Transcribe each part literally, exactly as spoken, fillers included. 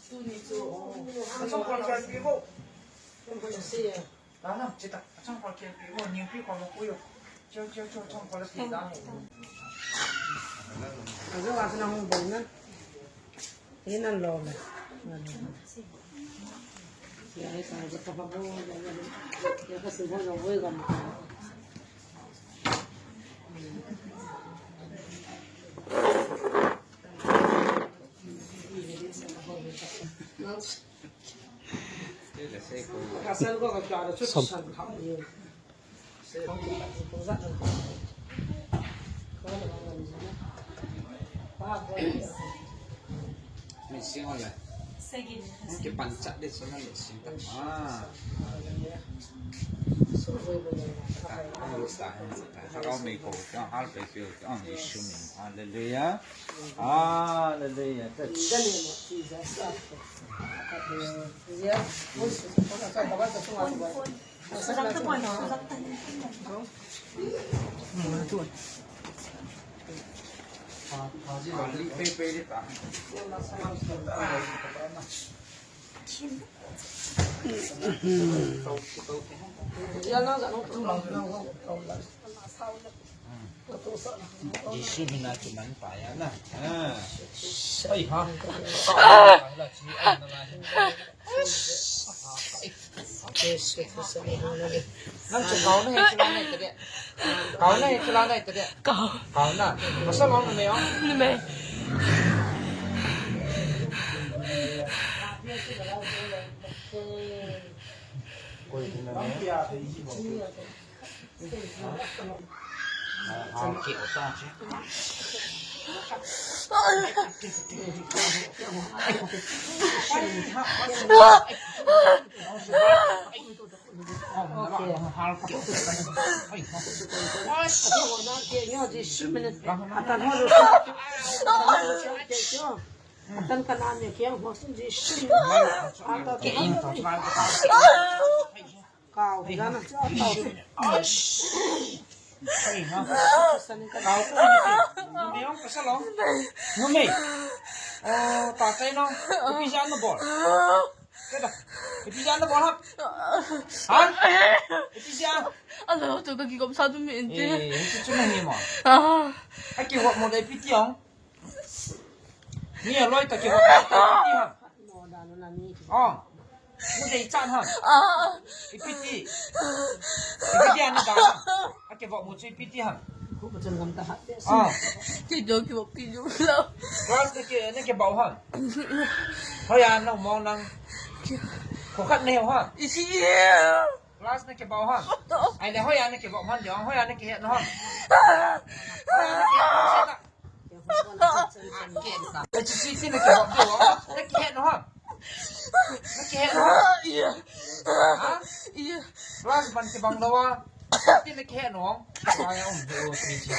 Tuni chu, oh. Achangkol khelpi vo. Tuni chu si e. Lana, chita, achangkol khelpi vo, nipi kol mo kuyo. Chio, chio, chio, achangkol khelpi da. Ajo, ajo na hung bol na. Ina lo na. Ya, esa, ajo pa pa bo, ya, ya, ya, kasi bo, ya, bo, ya, Min sing ole. Min kipan chat de sona min sing ta. Ah. Hallelujah. Hallelujah. Hallelujah. Jesu mina kiman pa ya na. Ah. Ai ha. Nang chu kau na he, chula na he, tade. Kau na he, chula na he, tade. Kau. Kau na. Masa long na me ong? Na me. Koi na me. Atan kana ne kiang ho sun ji shin. Atan ke in to. Kau, jana cha kau. Ai, ha. Kau ko ni. Numei ong, pasal ong. Numei. Oh, takai no. Ipi jana bol. Keda. Ipi jana bol ha. Ha? Ipi jana. Alo, tu ka kigom sa tu mi inte. Eh, itu cuma ni mo. Ah. Aki wak mo dai piti ong. Ni a loi ta ki hot ta piti ham. Oh. Mu dei chan ham. Ipiti. Ipiti ana da ham. Ake bok mu chu ipiti ham. Oh. Ki jo ki bok ki jo lo. Class na ke, na ke bau ham. Hoya na mong nang. Ko khat ne ho ham. Isi. Class na ke bau ham. Ai le hoya na ke bau ham jong, hoya na ke het no ham. Ka chi chi ti na ke bok jo, na ke het no ham. Na ke het no ham. Iya. Ha? Iya. Class ban ke bang lo wa. Ti na ke het no ham. Ai um jo chi chi.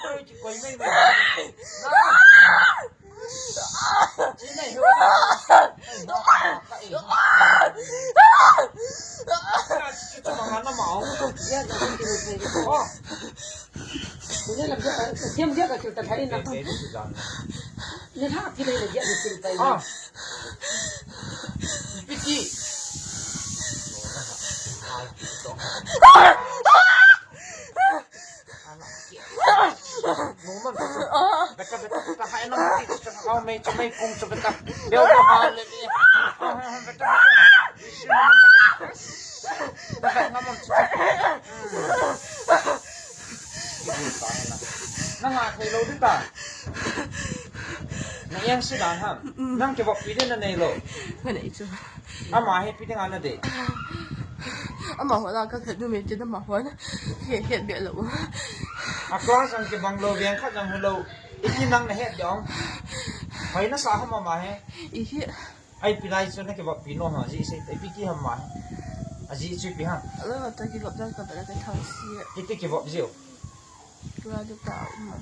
Koi chi koi mei mei. Na. Chi na hi. Ai no. Ka e. Ka chi chi ma na ma. Ya na ke. Oh. Ni la, thiam dia ka kil ta thai na. Ni la, ki le dia ni kil ta. Ah. Piti. No man. Beta, beta, beta, hai na, piti, beta, kau mei, chu mei, kung, chu beta. Beo, beo, ha, le, le. Beta, beta. Beta, beta. Beta, ngam, chu. Nanga thei lou ding ta. Na yang si dan ham. Nang kivoppi ding na nei lou. Ka nei chu. Ama he pi ding ana dei. Ama ho la ka khat numei te ama ho na. He he be lou. A class ang kibang lou, veng khat ang lou. Iti nang na het ding. Hoi na sa ham ama he. Ihi. Ai, pi lai chu na kivoppi nom ham, ajeh sei, ipi ti ham ma. Ajeh chu ipi ham. Alo, ta kivop dan ka bela ka thang si. Iti kivop jiu. Tua de ta, um.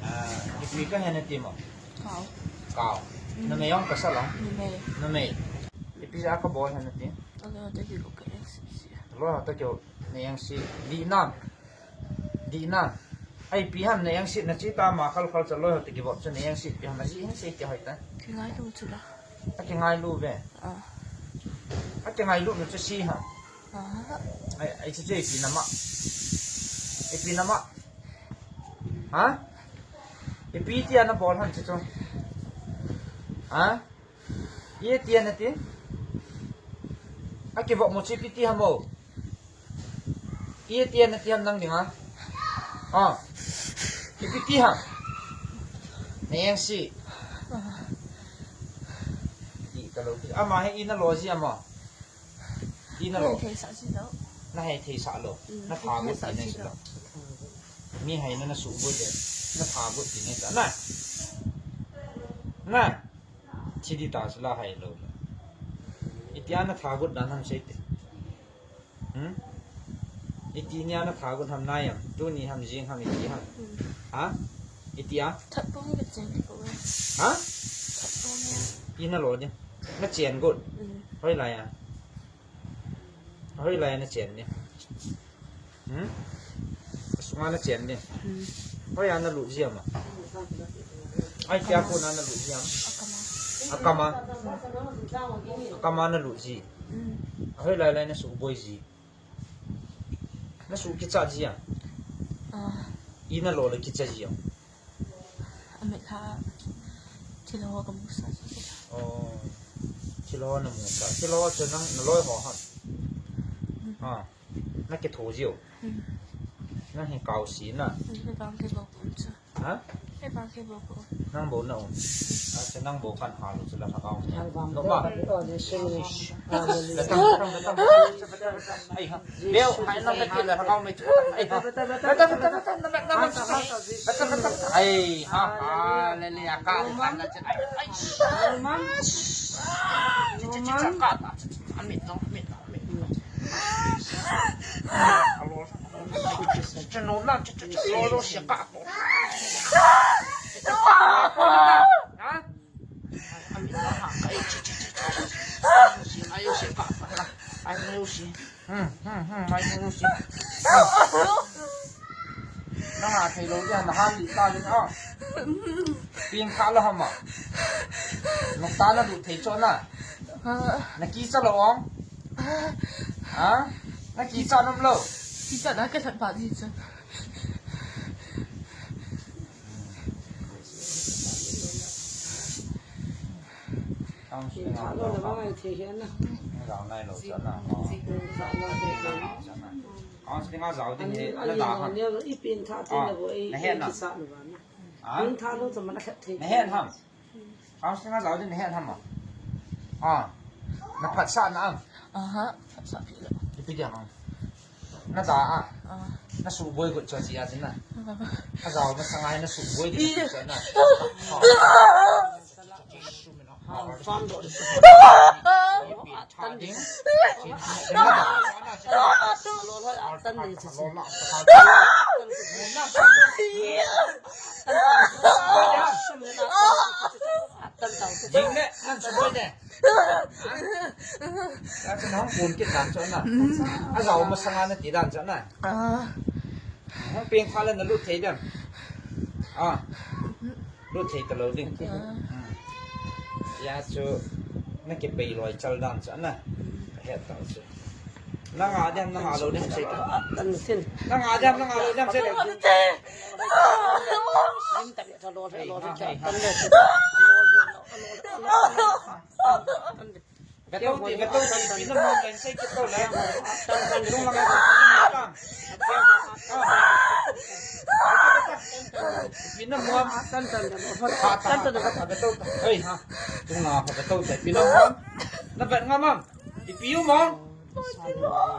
Ah, ipi ka hena ti mo? Kau. Kau. Mm. Numei jong pasal a? Numei. Numei. Ipi ja ka bol hena ti? Alo, ta kivop ka ex si. Alo, ta kivop. Na engse, dihna. Dihna. Ipi ham na engse, na chi ta ma khal khal cha loi ho te kivop chu na engse, ipi ham na ji engse ti hoi ta. Kingailu chu la. A kingailu ve. Ah. A kingailu nu chu si ha. Ah. Ai, ai chu chu ipi nama. Ipi nama. Ha? Ipi ti ana bol ham chu chu. Ha? Ipi ti ana ti? A kivop mo chu ipi ti ham o. Ipi ti ana ti ham nang dinga. Ah. Ipi ti ham. Na engse. Ti ka lo ti. Ama hi ina lo ji ama. Ina lo. Thei sa ji lo. Na hei thei sa lo. Mm, na tha thei got sa ti na ji si lo. Lo. Mi hei na na su got de. Na tha got ti na sa na. Na. Thi di ta sila hai lo. Itia na tha got dan ham sei te. Hmm? Iti nia na tha got ham nai am. Tuni ham jing ham iti ham. Hmm. Ha? Itia? That pong ka chen ko. Ha? That pong ya. Ina lo de. Na chen got. Hmm. Hoilai a. Hoilai a na chen ni. Hmm? Asunga na chen ni. Hmm. Hoiya na lut ji ama. Ai, tia ko na na lut ji ama. Akama. Akama. Akama na lut ji. Hmm. Hoilai lai na su boi ji. Na su kicha ji a. Ah. Ina lo le kicha ji a. Amit ha. Thil ho ka mu sa sa. Oh. Thil ho na mu sa. Thil ho chu nang na loi ho ha. Hmm. Ah. Na kitho jiu. Hmm. Nang hi kau si na. Hmm, na bang ke bok um cha. Ha? Na bang ke bok um. Nang bo na um. A, cha nang bo kan ha lo chu la ha kau. Hal bang. No ba? Ko de shi ni. Betang, betang, betang, betang, betang, betang. Ai ha. Leo, hai nang beti la ha kau me chu. Ai ha. Betang, betang, betang, betang, betang, betang. Betang, betang. Ai ha. Hallelujah. Ka, ka na cha. Ai, ai. Cha, cha, cha, cha, ka ta. Amit no, amit no, amit no. Alo. Nanga thei lo dia, na hal li ta le na. Pin kha lo hama. Nok ta na lu thei cho na. Na kicha lo ong. Ha? Na kicha nom lo. Kicha na ke sat pa ji cha. Ang sing ang lo na. Ang nai lo cha na. Ang sing ang zau din he la da ha. Ipin tha tin na bo e. Na he na. Sa na ba na. Ha? Ipin tha lo cha ma na khat thei. Na he ham. Ang sing ang zau din he ham. Ha. Na phat sa na am. Aha. Phat sa pi lo. Ipi dia ham. Na da a. Ah. Na su boi got cho ji a jin na. Ah. A zau masanga na su boi di cho na. Jing le, nan su boi de. Ka chu nang pun kit dan cho na. A zau masanga na ti dan cho na. Ah. Hung peng kha le na lut thei dem. Ah. Lut thei ta lo ding. Ah. Hmm. Ya chu na kipei loi chal dan cha na. Ka het ta chu. Na nga dem, na nga lo dem sei ta. Tan sin. Na nga dem, na nga lo dem sei ta. Lim ta le ta lo, ta lo, ta tan le. Beto ti, beto ti, pina mo len sei kito le. Tung lang ta. Pina mo. Tan tan tan. Tan tan tan. Beto. Hei ha. Tung lang beto ti, pina mo. Na bet nga mam. Ipi u mo.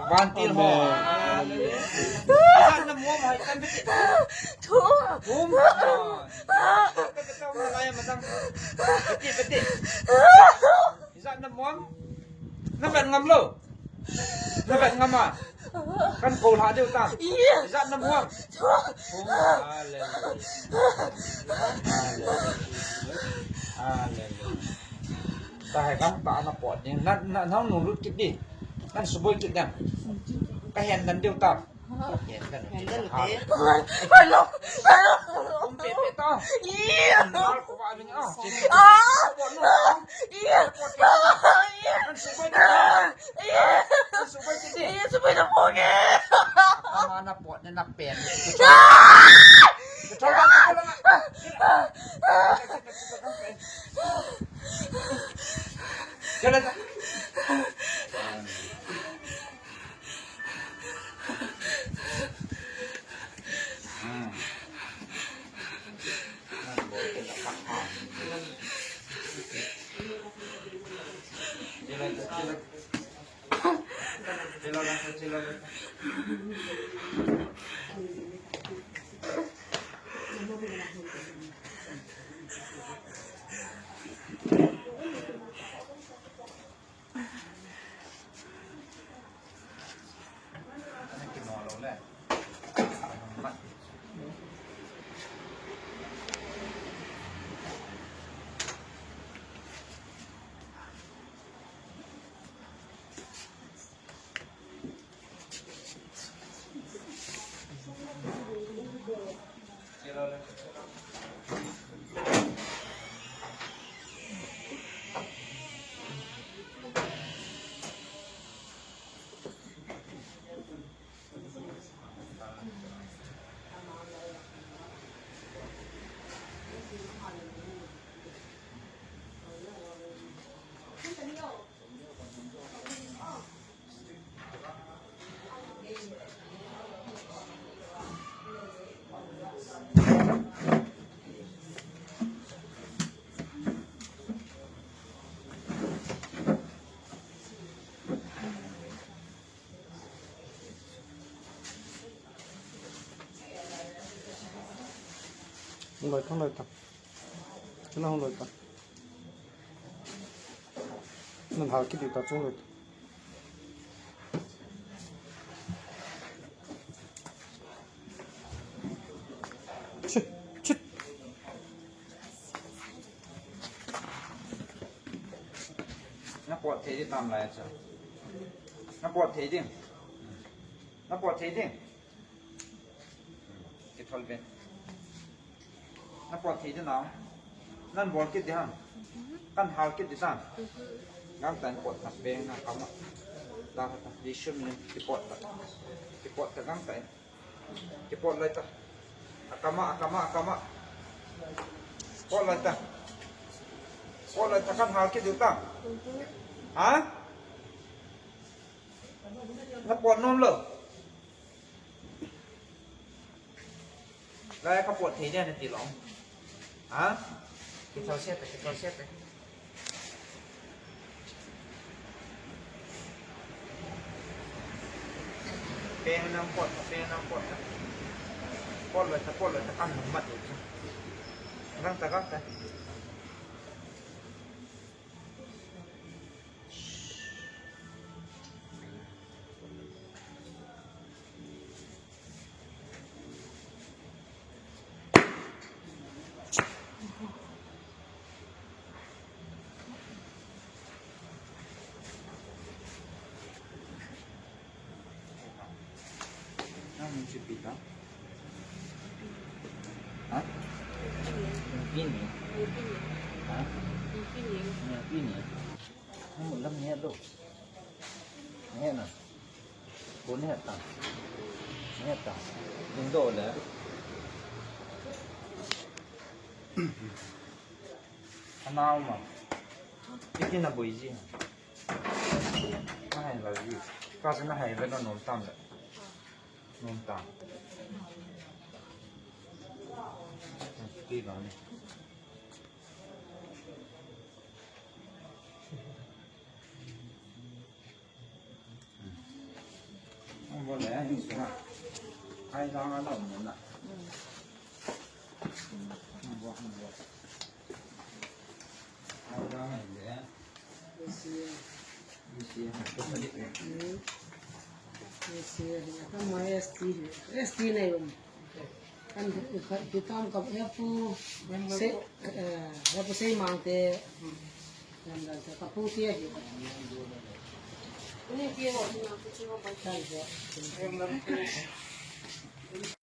Bantil ho. Ijat na mo mo hai kan beti. Thu. Bum. Beto mo la ya madam. Beti beti. Ijat na muam. Na vet ngam lo. Na vet ngam a. Kan ko lha deu ta. Ijat na muam. Hallelujah. Hallelujah. Hallelujah. Ta hai kan ta na pot ding. Na, na, na nu lut kit di. Kan suboi kit dam. Ka hen dan deu ta. Hen dan te. Hello. Hello. Kum pe pe ta. Iya. Mal ko ba ni a. Ah. Iya. Iya. Iya. Iya, subai na po ke. Ama na po na na pen. Control ba, control ba. Jalan. Hung loi ta, hung loi ta. Chuna hung loi ta. Nan hal kit ta, chung loi ta. Chut, chut. Na pot thei di tam lai cha. Na pot thei di. Na pot thei di. Kithol ve. Na pot thei di na. Nan bol kit di ham. Kan hal kit di tan. Gangtah in pot ta, beng na kama. Ta ta, di shum ni, kipot ta. Kipot ta gangtah in. Kipot loi ta. Akama, akama, akama. Pot loi ta. Pot loi ta, kan hal kit di ta. Ha? Na pot nom lou. Lai ka pot thei dia na ti lou. Ha? Kithol se ta, kithol se ta. Peng nang pot ta, peng nang pot ta. Pot loi ta, pot loi ta, kan nung mat lou. Gangtah, gangtah. Nang mun chipi ta? Ha? Pini. Ha? Pini. Nang mun lam ni lo. Ni na. Ko ni ta. Ni ta. Ding do le. Anau ma. Iti na boi ji. Na hai la ji. Ka sa na hai ve na nom tam le. Nom tam. Ti la ni. Hung bol le, hung bol. Hai dang a lom na. Hung bol, hung bol. Hai dang a le. Isi, isi, isi, isi, ka ma S T, S T nei um. Kan kitam ka hepu sei, eh, hepu sei mang te, kan dan ka pu te hi. Ni pi ho, ni pi ho, bai ta.